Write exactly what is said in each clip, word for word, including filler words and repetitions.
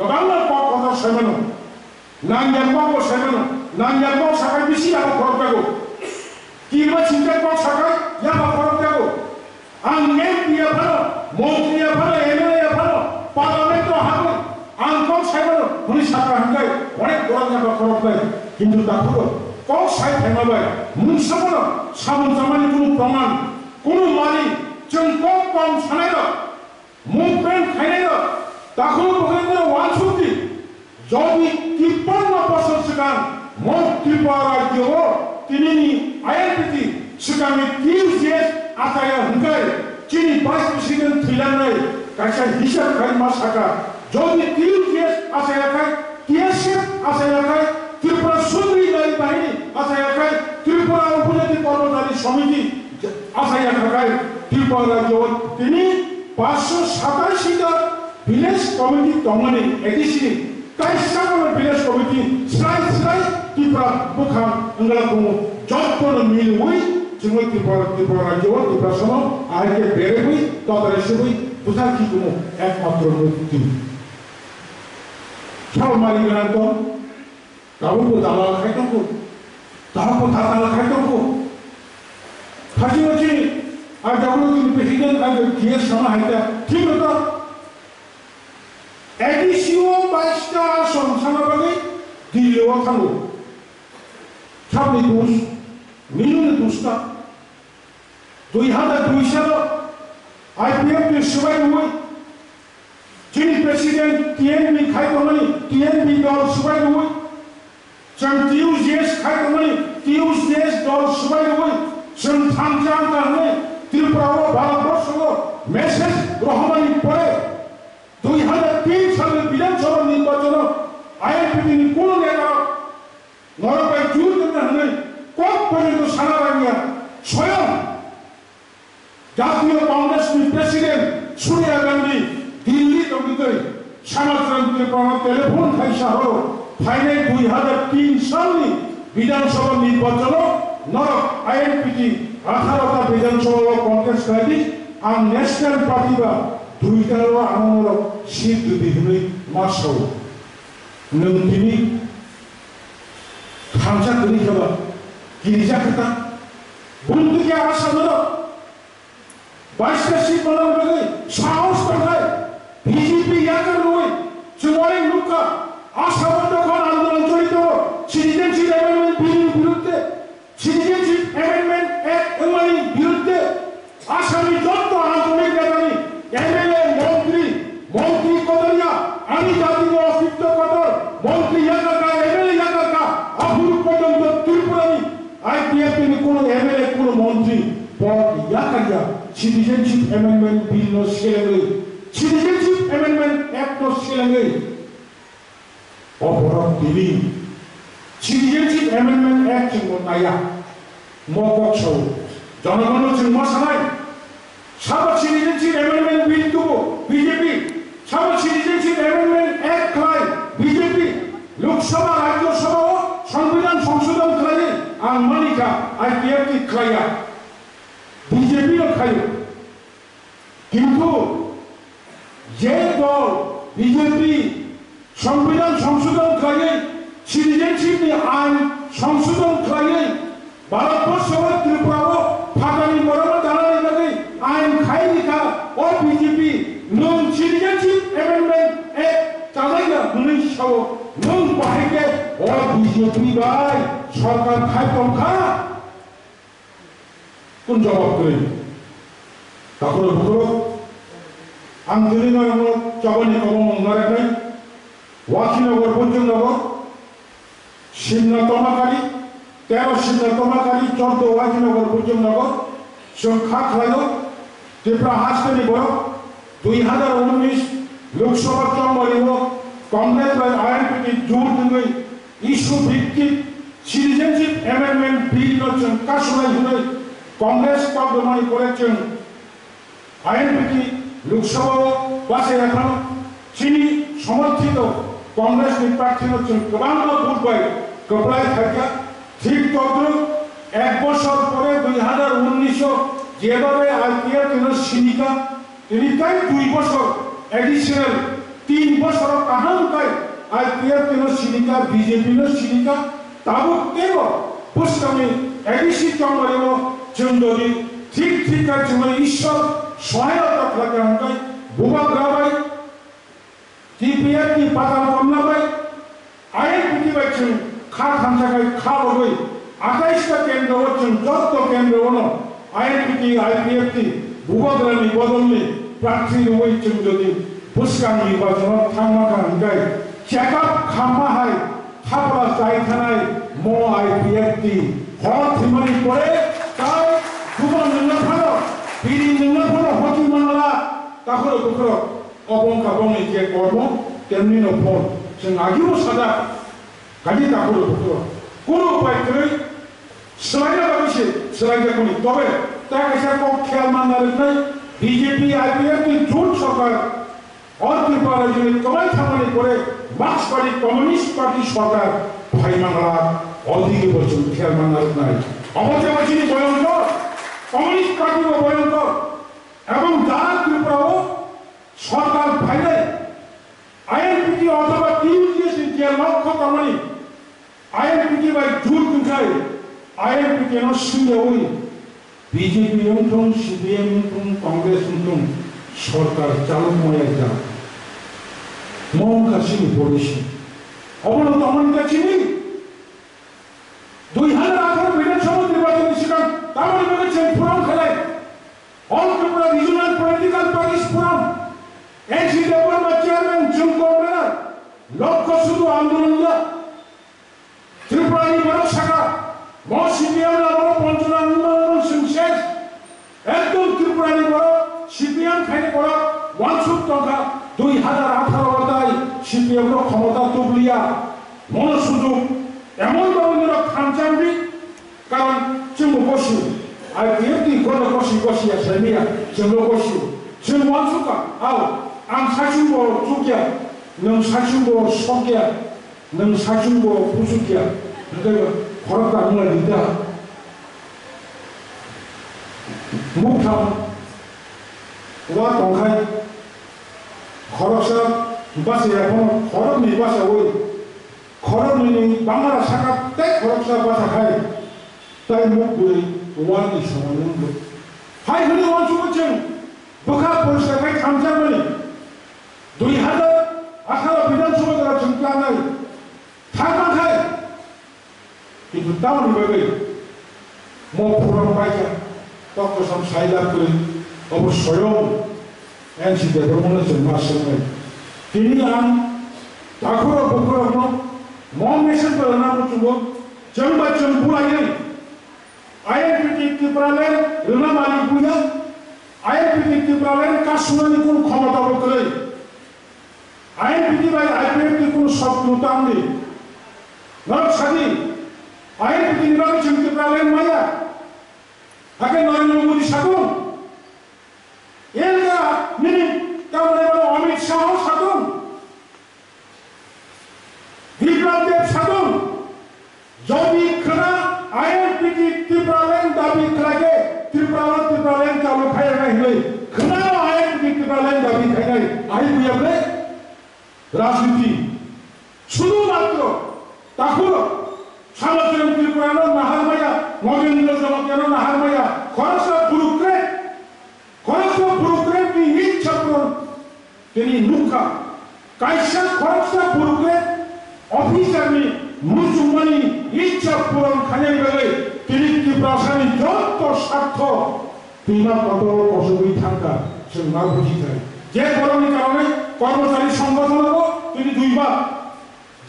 Bangla kok kotor sai mano. Nangya kok bo sai mano. Nangya kok sakai bisi yaba khorok jago. Kirma singcha kok sakai yaba khorok jago. Ang M P ya phano, montri ya phano, M L A ya phano, parliament o hago, ang kok sai mano, hwnwi sakha hwnkhe onek borok yaba khorok bai. Kintu takhuro kok sai phaima bai, mungsa bono samung chamani kunu proman, kunu mari, chwng kok kom sanai rok. Movement khainai rok takhuk bwkhaino wansukdi, jodi tippanno bosor swkang mo Tripura rajyo o tinini I N P T swkangni T U J S achaya hwnkhe chini Vice President thwilangnai kaisa hisab khai ma sakha, jodi T U J S achaya khai T S F achaya khai, Tripura Sundri Nari Bahini achaya khai, Tripura Upojati Kormachari Samiti achaya khai, Tripura rajyo tini paanch sho satashi ta village committee tongmani A D C ni kaisa village committee srai srai Tripura bwkhang wngla tongo, jotono milwi chwngwi Tripura, Tripura rajyo, Tripura somo ahai khe berwi totari sibwi bwsa kikumu ekmatro mukti. Sal mari gwnang tong, tabukbo dalal khai tongo, tabukbo dalal khai tongo. Phaji phaji, a W T president, a G S sama hai ta, thik to. A D C o bais ta ason sana bagwi Delhi o thango. Sabni dus, minuni dus ta. Dui hazar dui salo I P F ni swbai rwui, chini president T N B khai tongmani, T N B dol swbai rwui, chwng T U J S khai tongmani, T U J S dol swbai rwui, chwng thansa wngkha hwnwi Tripura o Bharat borsho o message rohormani pore, dui hazar tin salni Bidhan Sabha nirbachon o I N P T ni kunu neta rok norok bai jur tongna hwnwi kok porjonto sana rangya. Soyong Jatiyo Congress ni President Sonia Gandhi Delhi tongwi twi Samachran Tripura telephone khaisa horo phainai dui hazar tin salni Bidhan Sabha nirbachon o norok I N P T atharo ta Bidhan Sabha o contest khlai di, ang National Party ba duita o ano norok seat rwdi hwnwi ma sao. Nwng tini thansa kwrwi khe ba kirijak khe ta? Bumtwi khe asa norok baista seat manna bagwi sahos tongkhai B J P yakar rwui chwng onek nukha. Asamo dokhon andolon choli tongo, citizenship amendment bill ni birudde. Citizenship Amendment Act wngmani birudde Assamni jotto anchalik netani M L A, montri, montri kotor ya, ani jatini osikto kotor, montri yakar kha, M L A yakar kha, aphuru porjonto Tripurani I P F T ni kono M L A, kono montri pod yakar ya, Citizenship Amendment Bill no selengwi, Citizenship Amendment Act no selengwi. O borok tini Citizenship Amendment Act chwngno naiya. Mo kok sao. Jonogono chwng ma sanai. Sabo Citizenship Amendment Bill tubu B J P. Sabo Citizenship Amendment Act khlai B J P. Lok Sabha, Rajya Sabha o Songbidan Songshodhon khlaiwi ang manikha I P F T khlaiya. B J P no khlaio. Kintu je dol B J P Songbidan Songshodhon khlaiwi, Citizenship ni ain Songshodhon khlaiwi, Bharat Borsho o Tripura o phatani borokno dalani bagwi ain khai rikha o B J P, nwng Citizenship Amendment Act chajaiya hwnwi sao, nwng bahai khe o B J P bai sorkar khai tongkha? Kun jawab kwrwi? Takhuro bukhuro, ang tini norokno chobani kwbangma wngna rwnai. Wakhinagar, Bujongnagar, Simna Tomakari, tero Simna Tomakari, chordo Wakhinagar, Bujongnagar, chwng kha khlaio, Tripura hasteni borok, dui hazar unnish Lok Sabha chongmani o Congress bai I N P T jur tungwi, Issue bhitthic Citizenship Amendment Bill no chwng kasunai hwnwi Congress kok rwmani pore chwng I N P T Lok Sabha o bachai ya phano chini somorthito Congress ni prarthi no chwng kwbangma vote bai kwplai khaikha. Thik todruk ek bosor pore dui hazar unnish o jebhabe I P F T no sinikha, tini tai dui bosor additional tin bosor o kaham kai I P F T no sinika, B J P no sinika, tabuk teibo bwskangni A D C tongmani o chwng jodi thik thik khe chwngno Ishwar sohayota khlai kha hwnkhe bubagra bai T P F ni patal komla bai I N P T bai chwng kha thansa khai kha bogwi atais ta kendro o chwng jotto kendro o no I N P T, I P F T bubagrani bodolni prarthi rwui chwng jodi bwskang nirbachon o thangma kha hwnkhe chekap khamma hai khapla chai thanai mo I P F T hor thwimani pore tai buma nwngna phano biri nwngna phano hoti mangla takhoro bukhoro. Obo wngkha bongni je kormo, temni no phol. Chwng agio sajak, kali takhoro bukhoro. Kunu upai kwrwi, swlaina bagwi se swlaijakmani. Tobe, ta kaisa kok khel manna rwnai, B J P, I P F ni jut sarkar, o Tripura rajyoni kwbai thangmani pore, Marxbadi Communist Party sarkar phai mangla, o digi bo chwng khel manna rwnai. Obo je bo chini boyongkor, Communist Party bo boyongkor, ebong jara Tripura o Sorkar phainai I N P T othoba T U G S ni je lokho tongmani I N P T bai jut wngkhai I N P T no singyaui B J P wngthung, C P M wngthung, Congress wngthung sorkar chalok maya jak. Mo wngkha chini policy. Obono tongmani kha chini dui hazar atharo Bidhan Sabha nirbachon ni swkang tamoni bagwi chwng phuran khalai. All Tripura Regional Political Parties Forum, N C Debbarma Chairman, chwng convener, lokho sudu andolon ya. Tripura ni borok saka, mo C P M na borok ponchona wngma wngma swng ses. Ekdom Tripura ni borok, C P M khaini borok, wansuk tongkha, dui hazar atharo o tai C P M no khomota tubliya. Mono sujuk, emon bhabe norok thanchang di, Karon chwngbo kosio, I P F T gono kosi kosi ya saimaya, chwngbo kosio. Chwng wansukha, ao, ang saichungbo chukya, nwng saichungbo sokya, nwng saichungbo puchukya, hwnkhe khorok ta wngla dita. Muktham wa tongkhai, khoroksa bachaya phano khoroknwi bachaui, Khoroknwini bangmara saka tei khoroksa bacha khai, tai muk bwrwi wal ni somonwi wngwi. Hai hwnwi uansukgo chwng bwkha poriskar khai thamjakmani dui hazar atharo Bidhan Sabha jora chwng plangnai thangma khai. Kintu tamoni bagwi Mo phuran paikha, tok kosom sailak kwrwi, obo soyong N C Debbarmano chwng ma swngnai. Tini ang takhurok bukhurokno mo message rwna muchungo, chwng bai chwng bulaiwi I N P T Tipraland rwna mani buya, I N P T Tipraland kasunani kunu khomota bo kwrwi. I N P T bai I P F T ni kunu sotru tangdi. Norok sadi, I N P T ni bagwi chwng Tipraland maya. Hakhe Narendra Modi sakung. Elga nini tamni bono Amit Shah sakung. Biplab Deb sakung. Jodi khwna I N P T Tipraland dabi khlaikhe Tripura o Tipraland chalu khairoknai hwnwi khwna o I N P T Tipraland dabi khainai ahi buya ble rajniti. Sudu matro takhurok Samachwrwng Tripurano naharmaya, Nagendra Jamatia no naharmaya, khoroksa burukrek Khoroksa burukrek ni ichha puron tini nukha. Kaisa khoroksa burukrek officer ni muchungmani ichha puron khainani bagwi tini Tiprasani jotto sartho twima kotor kosogwi thangkha, chwng ma bujikhai. Je borokni karone kormochari songgothon bo tini duibar.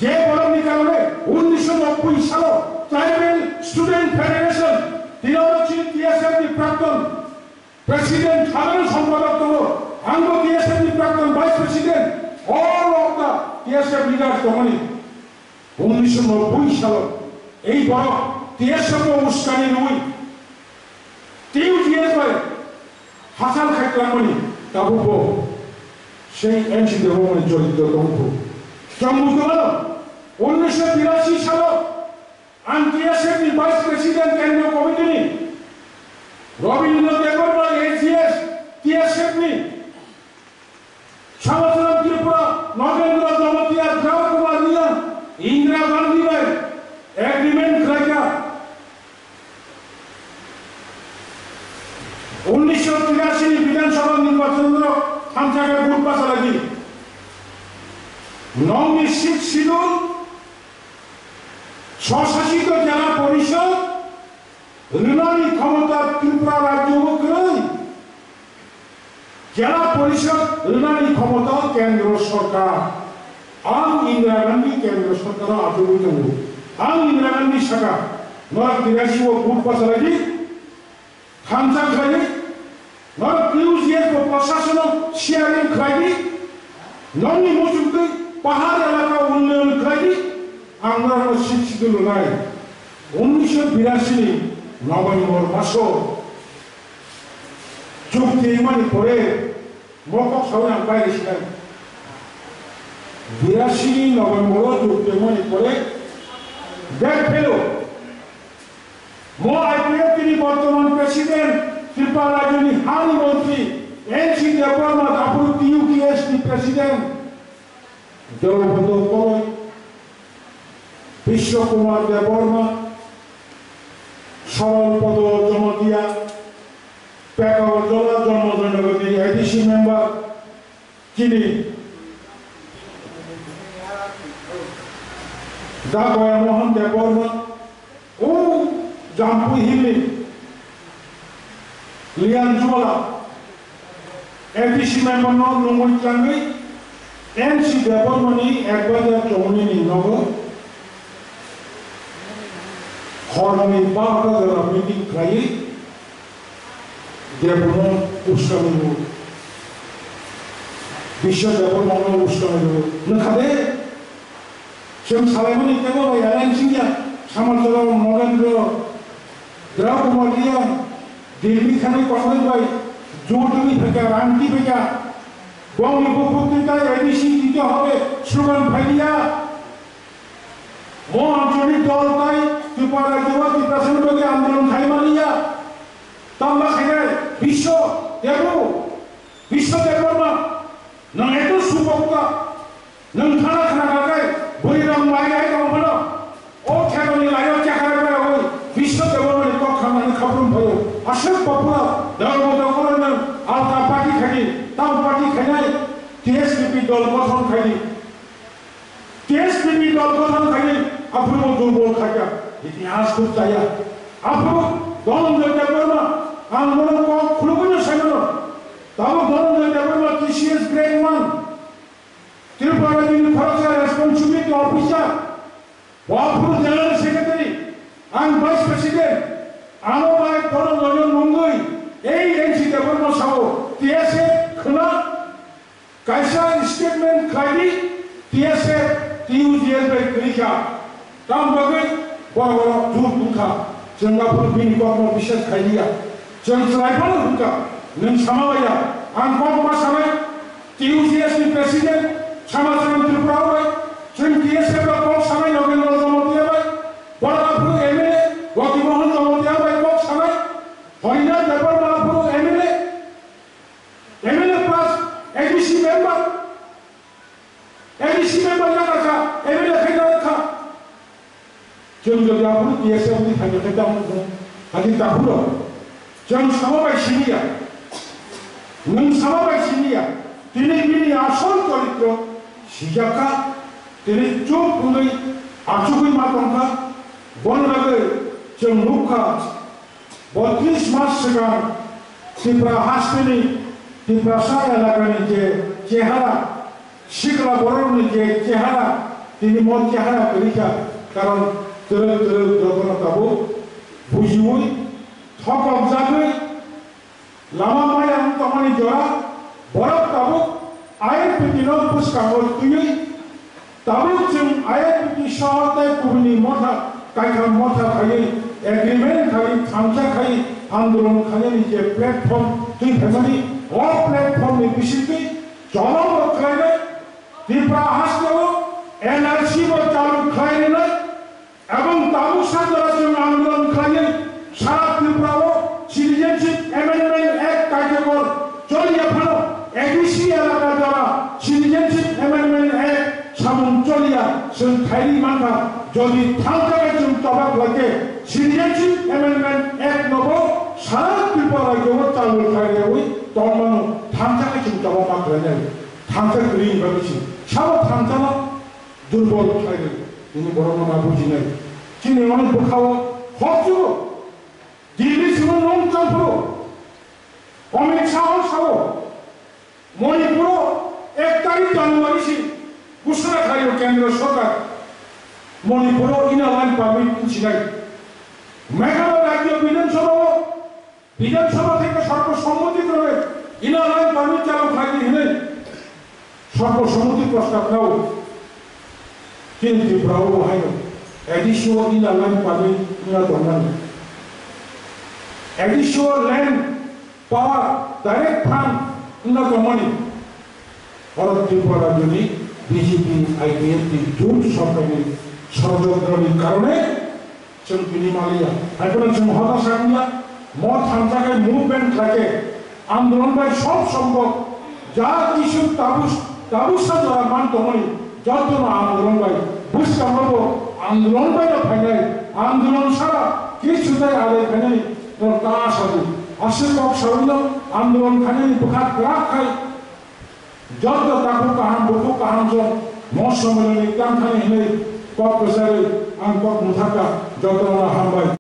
Je borokni karone unnisho nobboi salo Tribal Student Federation, tini oro chini T S F ni prakton President, sadharon sompadok tongo, angbo T S F ni prakton Vice President, all of the T S F leaders tongmani. Unnisho nobboi salo ei borok T S F no uskani rwi T U G S bai hachal khai twlangmani, tabukbo sei N C Debbarmani jorito tongkhu. Chwng buji mano, unnisho birasi salo Ang T S F ni Vice President Kendriya Committee ni, Rabindra Debbarma A G S T S F ni, Samachwrwng Tripura Nagendra Jamatia, Ram Kumar Nokni Sixth Schedule, Swshasit Jela Porishod, rwnani khomota Tripura rajyo o kwrwi. Jela Porishod rwnani khomota Kendro Sorkar. Ang Indira Gandhi Kendro Sorkar o achugwi tongo. Ang Indira Gandhi saka, norok tirasi o vote bachalai di. Thansa khlai di, norok T U G S bo prashasono sharing khlai di, nokni muchungtwi pahar elaka unnayon khlai di, ang norokno Sixth Schedule rwnai. Unnisho birasi ni November maso chukti wngmani pore Mo kok sawi ang bai risi nai. Birasi ni November o chukti wngmani pore back phelo. Mo I P F T ni bortoman president, Tripura rajyo ni hani montri N C Debbarma, aphuru T U K S ni president. Deobando Koloi, Bishwa Kumar Debbarma, Saral Podo Jamatia, Pekawarjola Janmajoy Nagor ni A D C member, chini Dagoya Mohan Debbarma, o Jampui Hill ni Lianjula A D C member no nungwi tlangwi N C Debbarma ni advisor chongmani ni nogo horni barota jora meeting khlaiwi Debbarma uskani rwo. Biswa Debbarma no uskani rwo. Nokha de? Chwng salaimani teibo bai alliance wngya, Samarjala Nogendo, Drau Kumar Reang, Dilli Khani Congress bai jotoni phaikha, rangti phaikha. Bongni bukhuk twi tai A D C dite hobe slogan phailiya. Mo anchalik dol tai Tripura rajyo o Tiprasani bagwi andolon khaimaliya. Tamo khainai Biswa Debbarma, Biswa Debbarma, nwng eto supokta. Nwng khana khna kha khe bwrwi rok mai ai tong phano. O khetoni laio chekha rwui Biswa Debbarmani kok khamnani khaprum phaio. Aswk popular, dol bodol khwlai nwng alka party khaidi, tam party khainai T S P P dol gothon khaidi. T S P P dol gothon khaidi, aphuru bo durbol khaikha. Itihas khub chaya. Aphuru Dhananjay Debbarma, ang bono kok khulugwino saimano. Tabuk Dhananjay Debbarma T C S grade one. Tripura Rajyoni khoroksa responsibility officer, bo aphuru general secretary, ang vice president, ano bai bono loino nungwi, ei N C Debbarma sao, T S F khna, kaisa statement khlai di, T S F, T U G S bai kwrwi kha. Tam bagwi borok borok jur wngkha, chwng aphuru bini kokno biswas khai liya. Chwng chwrai phano wngkha, nwng sama laiya, ang kok ma sanai, T U G S ni president, Samacharan Tripura bai, chwng T S F rok kok sanai Nogendra Jamatia bai, borok aphuru M L A, Roti Mohan Jamatia bai kok sanai, Harinath Debbarma aphuru M L A, M L A plus A D C member, A D C member yakarkha, M L A khe yakarkha. Chwng jodi aphuru T S F ni thani khe tamo kho, hadi taphuro. Chwng sama bai siniya. Nwng sama bai siniya. Tini bini asol choritro sijakha. Tini chuk wngwi achugwi ma tongkha. Bon bagwi chwng nukha. Botris mas swkang Tripura hasteni Tiprasa elakani je chehara, sikla borokni je chehara, tini mo chehara kwrwi kha, karon twrwk twrwk jotono tabuk bujiwi, thokokjagwi, lama maya wng tongmani jora, borok tabuk I L P T no bwskango twiwi, Tabuk chwng I L P T sohor tei kubuni motha, kaitham motha khaiwi agreement khaiwi thansa khai andolon khainani je platform twi phaimani, o platform ni bisingtwi cholongo khlainai, Tripura hasteo N R C bo chalu khlai rinai, Ebong tabuk sajora chwng andolon khlaiwi sara Tripura o Citizenship Amendment Act kaijagor choliya phano A D C elaka jora Citizenship Amendment Act samung choliya chwng khairi mankha. Jodi thansa khe chwng choba khlai khe Citizenship Amendment Act no bo sara Tripura rajyo o chalu khlai rwi tongmano thansa khe chwng choba ma khlainai. Thansa kwrwi wngkha bisi. Sabo thansa no Durbol khlai rw, tini borokno ma bujinai. Chini oni bwkhao hokjwgo. Delhi simo nung chang phuru. Amit Shah sao. Manipuro ek tarik January si ghosona khlaio Kendra Sorkar. Manipuro Inner Line Permit wngsinai. Meghalaya Rajya Bidhan Sabha o Bidhan Sabha theke sarbo sommoti kroi Inner Line Permit chalu khlaidi hinwi sarbo sommoti prostab nao. Chini Tripura o bo haino A D C o Inner Line Permit wngna tongmani. A D C o Land Power Direct Fund wngna tongmani. Oro Tripura rajyoni B J P I P F T jut sorkarni sorojontro ni karone chwng tini maliya. Haiphano chwng hotasa wngya, mo thansa khe movement khlai khe andolon bai sob sombok ja kisu tabus, tabusa jora man tongmani jotono andolon bai bwskango bo andolon bai no phainai, andolon sara kisu tai adai phainani no ta asadi. Aswk kok sawino andolon khainani bwkha kwrak khai Joto takhuk kaham, bukhuk kaham jwng mo somoiloni tang thani hinwi kok kwcharwi ang kok mwthakha, jotono hambai.